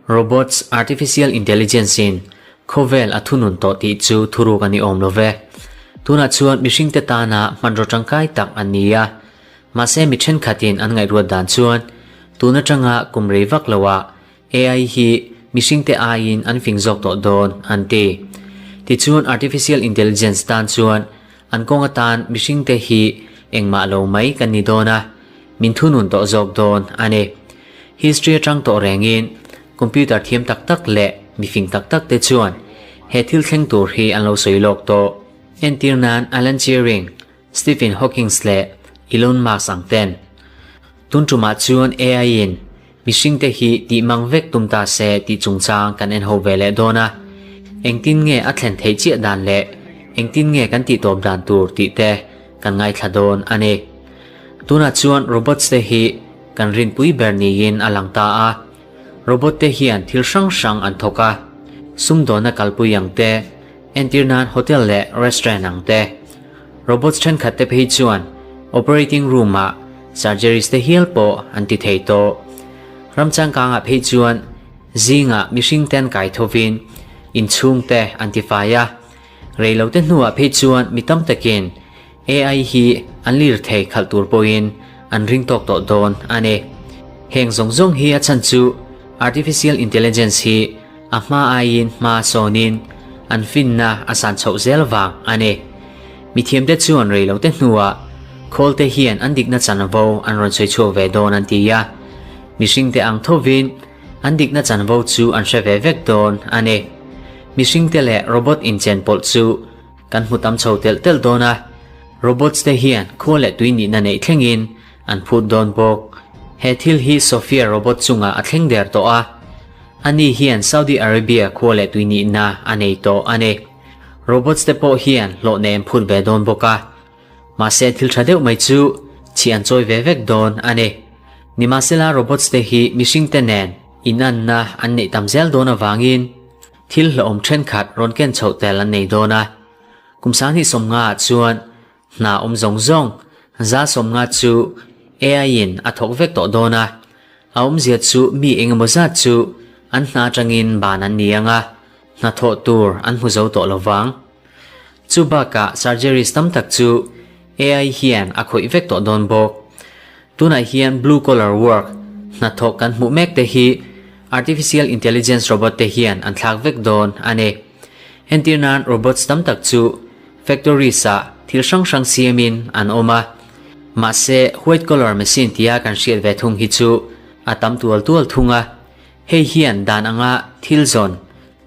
Robots, Artificial Intelligence in khawvel a thunun tawh tih chu thuruk a ni awm lo ve. Tunah chuan mihringte tana hmanraw tangkai tak an ni a. Mahse mi thenkhatin an ngaihruat dan chuan tun atanga kum rei vak loah AI hi mihringte aiin an fing zawk tawh dawn an ti. Tichuan Artificial Intelligence tan chuan an kawng atan mihringte hi engmah lo mai kan ni dawn a, min thunun tawh zawk dawn a ni. History atang tawh rengin computer thiam tak tak leh mifing tak tak te chuan he thil thleng tur hi an lo sawi lawk tawh. Entir nan Alan Turing, Stephen Hawkings leh Elon Musk ang ten. Tun tumah chuan AI in mihringte hi tih mang vek tum ta se tih chungchang kan en ho ve leh dawn a. Engtin nge a thlen theih chiah dan leh engtin nge kan tih tawp dan tur tih te kan ngaithla dawn a ni. Tunah chuan robots te hi kan rinpui ber niin a lang ta a. Robot te hian thil hrang hrang an thawk a, sumdawnna kalpui ang te, entir nan hotel leh restaurant ang te. Robots thenkhat te phei chuan operating room ah surgeries te hial pawh an ti thei tawh. Ram changkangah phei chuan zingah mihring ten kai thovin inchhung te an ti fai a, reilote hnuah phei chuan mi tam takin AI hi an lirthei khalh tur pawhin an ring tawk tawh dawn a ni. Heng zawng zawng hi a chhan chu Artificial Intelligence hi a hma aiin hma sawnin an finna a san chhoh zel vang a ni. Mithiamte chuan reilote hnuah khawlte hian an dikna chanvo an rawn sawi chhuak ve dawn an ti a, mihringte ang thovin an dikna chanvo chu an hre ve vek dawn a ni. Mihringte leh robot inchenpawlh chu Kan hmu tam chho telh telh dawn a, robots te hian khua leh tui nihna neih thlengin an phut dawn bawk. He thil hi Sophia robot chungah a thleng der tawh a, ani hian Saudi Arabia khua leh tui nihna a nei tawh a ni. Robots te pawh hian hlawh nei an phut ve dawn bawk a, mahse thil tha deuh mai chu chhi an chawi ve vek dawn a ni. Nimahsela robots te hi mihringte nen inanna an neih tam zel dawn avangin, Thil hlauhawm thenkhat rawn ken chhoh tel an nei dawn a, kum 2050 ah chuan hna awm zawng zawng 150 chu AI in a thawk vek tawh dawn a, a awmzia chu mi engemaw zat chu an hna atangin ban an ni ang a, hnathawh tur an hmu zo tawh lo vang. Chu bakah surgeries tam tak chu AI hian a khawih vek tawh dawn bawk. Tunah hian blue collar work, hnathawk kan hmuh mek te hi artificial intelligence robot te hian an thlak vek dawn a ni. Entir nan robots tam tak chu factories ah thil hrang hrang siamin an awm a. Mahse white collar machine tia kan hriat ve thung hi chu a tam tual tual thung a. Hei hian dan anga thil zawn,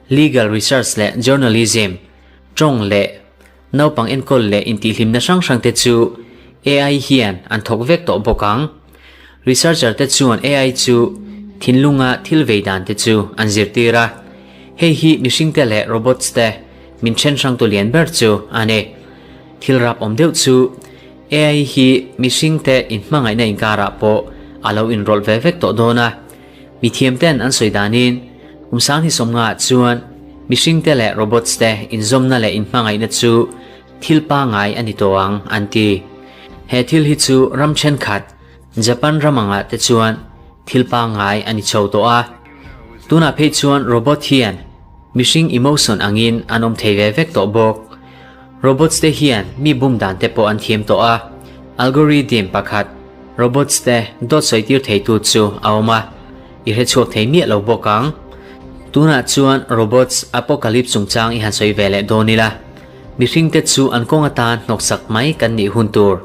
legal research leh journalism, tawng leh Naupang enkawl leh intihhlimna hrang hrang te chu AI hian an thawk vek tawh bawk ang. Researcher te chuan AI chu thinlunga thil vei dan te chu an zirtir a. Hei hi mihringte leh robots te min then hrangtu lian ber chu a ni. Thil rap awm deuh chu AI hi mihringte inhmangaihna inkarah pawh a lo inrawlh ve vek tawh dawn a. Mithiam ten an sawi danin kum 2050 ah chuan mihringte leh robots te inzawmna leh inhmangaihna chu thil pangai a ni tawh ang an ti. He thil hi chu ram thenkhat, Japan ram angah te chuan thil pangai a ni chho tawh a. Tunah phei chuan robot hian mihring emotion angin an awm thei ve vek tawh bawk. Robots te hian mi bum dan te pawh an thiam tawh a, algorithm pakhat robots te dawt sawi tir thei tu chu a awm a, i hre chhuak thei miah lo bawk ang. Tunah chuan robots apocalypse chungchang i han sawi ve leh dawn ila, mihring te chu an kawng atan hnawksak mai kan nih hun tur.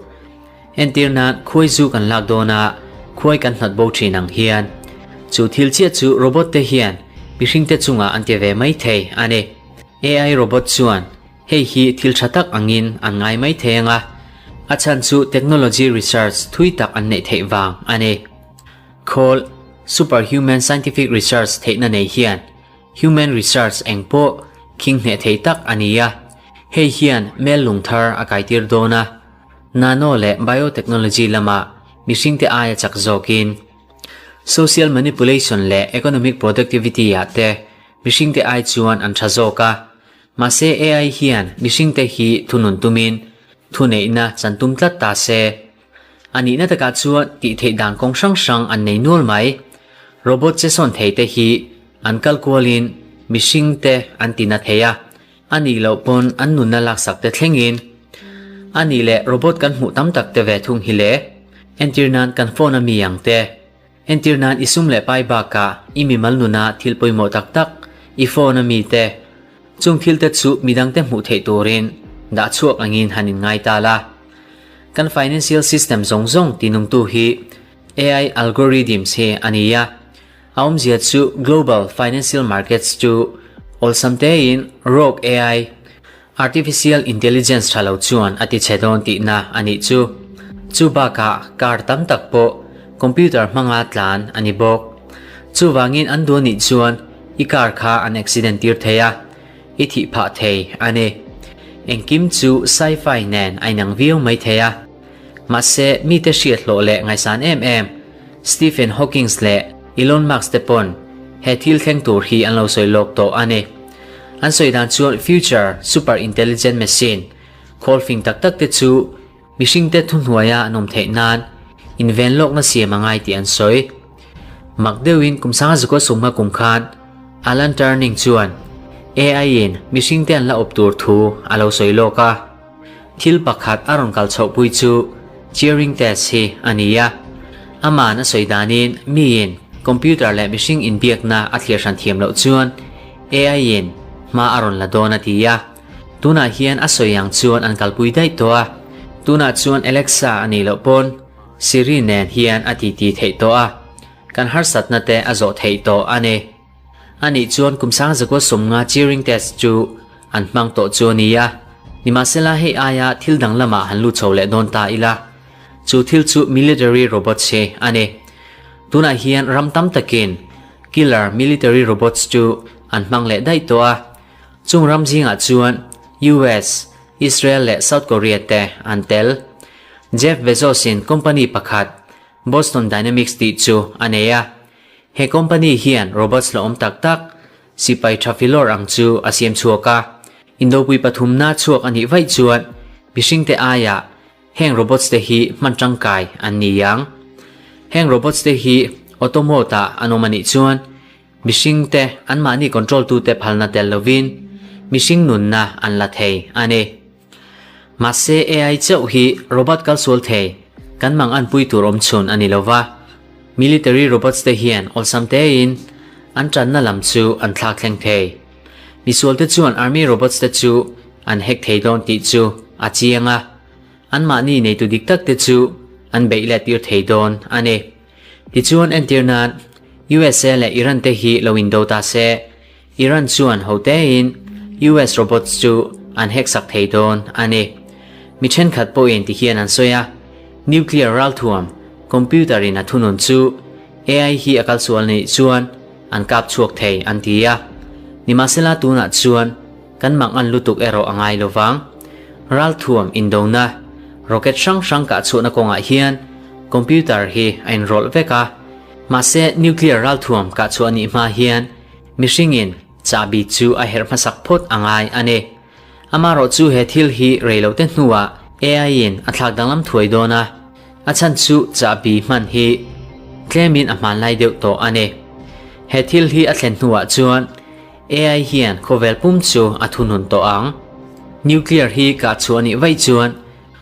Entir nan khuai zu kan lak dawn a, khuai kan hnawt bo thin ang hian. Chu thil chiah chu robot te hian mihring te chungah an ti ve mai thei a ni. AI robot chuan Hei hi thil tha tak angin an ngai mai thei ang a, a chhan chu technology research thui tak an neih theih vang a ni. Khawl, Superhuman scientific research theihna nei hian human research eng pawh khing hneh thei tak a ni a, hei hian mel lung thar a kaitir dawn a, nano leh biotechnology lama mihringte aia chak zawkin social manipulation leh economic productivity ah te mihringte ai chuan an tha zawk a. Mahse AI hian mihringte hi thunun tumin thuneihna chan tum tlat ta se. A nihna takah chuan tih theih dan kawng hrang hrang an nei nual mai. Robot che sawn thei te hi an kal kualin mihring te an tina thei a, a nih loh pawn an nunna laksak te thlengin. A nih leh robot kan hmuh tam tak te ve thung hi le. Entir nan kan phone a mi ang te. Entir nan i sum leh pai bakah i mimal nuna thil pawimawh tak tak i phone a mi te. Chung thil te chu midang te hmuh theih turin dah chhuak angin han in ngai ta la. Kan financial system zawng zawng tinungtu hi AI algorithms hi a ni a. A awmzia chu global financial markets chu awlsam tein rogue AI, artificial intelligence tha lo chuan a ti chhe dawn tihna a nih chu. Chu bakah car tam tak pawh computer hmanga tlan a ni bawk. Chuvangin an duh anih chuan i car kha an accident tir thei a, i thih phah thei a ni. Engkim chu sci-fi nen a inang viau mai thei a. Mahse mite hriat hlawh leh ngaihsan em em Stephen Hawkings leh Elon Musk te pawn he thil thleng tur hi an lo sawi lawk tawh a ni. An sawi dan chuan future super intelligent machine khawl fing tak tak te chu mihringte thuhnuaia an awm theih nan inven lawkna siam a ngai tih an sawi. Mak deuhin kum sanga zukua sumnga kum khan Alan Turning chuan AI in mihringte an la awp tur thu a lo sawi lawk a. Thil pakhat a rawn kal chhohpui chu Turing test hi a ni a. Aman a sawi danin miin computer leh mihring inbiakna a thlir hran thiam loh chuan AI in hma a rawn la dawn a ti a. Tunah hian a sawi ang chuan an kalpui daih tawh a. Tunah chuan Alexa a nih loh pawn Siri nen hian a titi theih tawh a. Kan harsatna te a zawh theih tawh a ni. Anih chuan kum sang zakua sawmnga Turing test chu an hmang tawh chu a ni a, nimahsela hei aia thil dang lamah han lut chho leh dawn ta ila, chu thil chu military robots hi a ni. Tunah hian ram tam takin killer military robots chu an hmang leh daih tawh a, chung ram zingah chuan US, Israel leh South Korea te an tel. Jeff Bezos-in company pakhat Boston Dynamics tih chu a nei a. He company hian robots la awm tak tak, sipai tha filawr ang chu a siam chhuak a. Indopui pathumna chhuak a nih vaih chuan mihringte aiah heng robots te hi hman tangkai an ni ang. Heng robots te hi auto mode ah an awm a nih chuan mihringte anmahni control tute phalna tel lovin mihring nunna an la thei a ni. Mahse AI chauh hi robot kalsual thei kan mang anpui tur awm chhun a ni lo va, military robots te hian awlsam tein an tanna lam chu an thlak thleng thei. Misualte chuan army robots te chu an hack thei dawn tih chu a chiang a, anmahni neitu dik tak te chu an beih let tir thei dawn a ni. Tichuan entir nan USA leh Iran te hi lo indo ta se, Iran chuan hotein US robots chu an hack sak thei dawn a ni. Mi thenkhat pawhin ti hian an sawi a, nuclear ralthuam computer in a thunun chu AI hi a kalsual neih chuan an kap chhuak thei an ti a. Nimahsela tunah chuan kan mak an lutuk erawh a ngai lovang. Ralthuam indona rocket hrang hrang kah chhuahna kawngah hian computer hi a inrawlh vek a. Mahse nuclear ralthuam kah chhuah nih hma hian Mihringin chahbi chu a herh hmasak phawt a ngai a ni. Amaherawh chu he thil hi reilote hnuah AI in a thlak danglam thuai dawn a, a chhan chu chahbi hman hi tlemin a hmanlai deuh tawh a ni. He thil hi a thlen hnuah chuan AI hian khawvel pum chu a thunun tawh ang. Nuclear hi kah chhuah a nih vaih chuan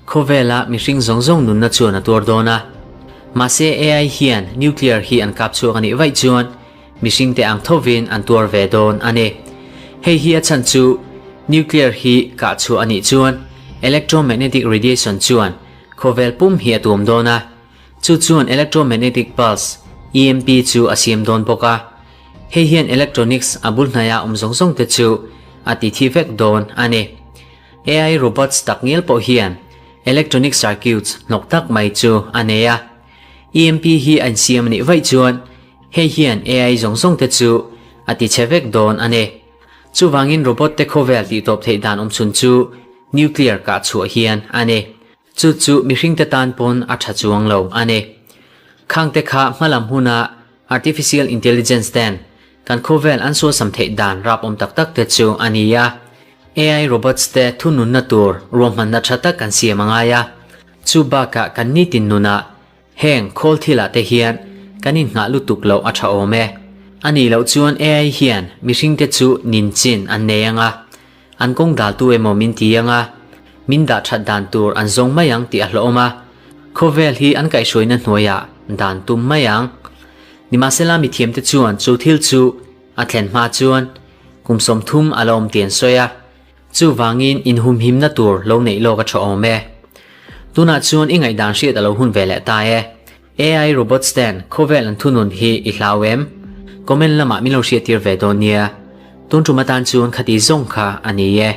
khawvela mihring zawng zawng nunna chuan a tuar dawn a. Mahse AI hian nuclear hi an kap chhuak a nih vaih chuan Mihringte ang thovin an tuar ve dawn a ni. Hei hi a chhan chu nuclear hi kah chhuah a nih chuan electromagnetic radiation chuan khawvel pum hi a tuam dawn a, chu chuan electromagnetic pulse, EMP, chu a siam dawn bawk a. Hei hian electronics a bul hnaia awm zawng zawng te chu a ti thi vek dawn a ni. AI robots tak ngial pawh hian electronic circuits hnawk tak mai chu a nei a. EMP hi a insiam a nih vaih chuan Hei hian AI zawng zawng te chu a ti chhe vek dawn a ni. Chuvangin robot te khawvel tih tawp theih dan awm chhun chu nuclear kah chhuah hian a ni. Chu chu mihring te tan pawn a tha chuang lo a ni. Khang te kha hmalam huna artificial intelligence ten kan khawvel an sualsam theih dan rap awm tak tak te chu a ni a. AI robots te thununna tur ruahmanna tha tak kan siam a ngai a. Chu bakah kan nitin nunah heng khawl thilah te hian kan innghah lutuk loh a tha awm e. A nih loh chuan AI hian mihringte chu nin chin an nei ang a, an kawng daltu emaw min ti ang a, min dah that dan tur an zawng mai ang tih a hlawhawm a, khawvel hi an kaihhruaina hnuaiah dan tum mai ang. Nimahsela mithiamte chuan chu thil chu a thlen hma chuan kum 30 a la awm tih an sawi a. Chuvangin inhumhimna tur lo neih lawk a tha awm e. Tunah chuan i ngaihdan hriat a lo hun ve leh ta e. AI robots ten khawvel an thunun hi i hlau em? Comment lamah min lo hriattir ve dawn nia. Tun tum atan chuan khati zawng kha a ni e.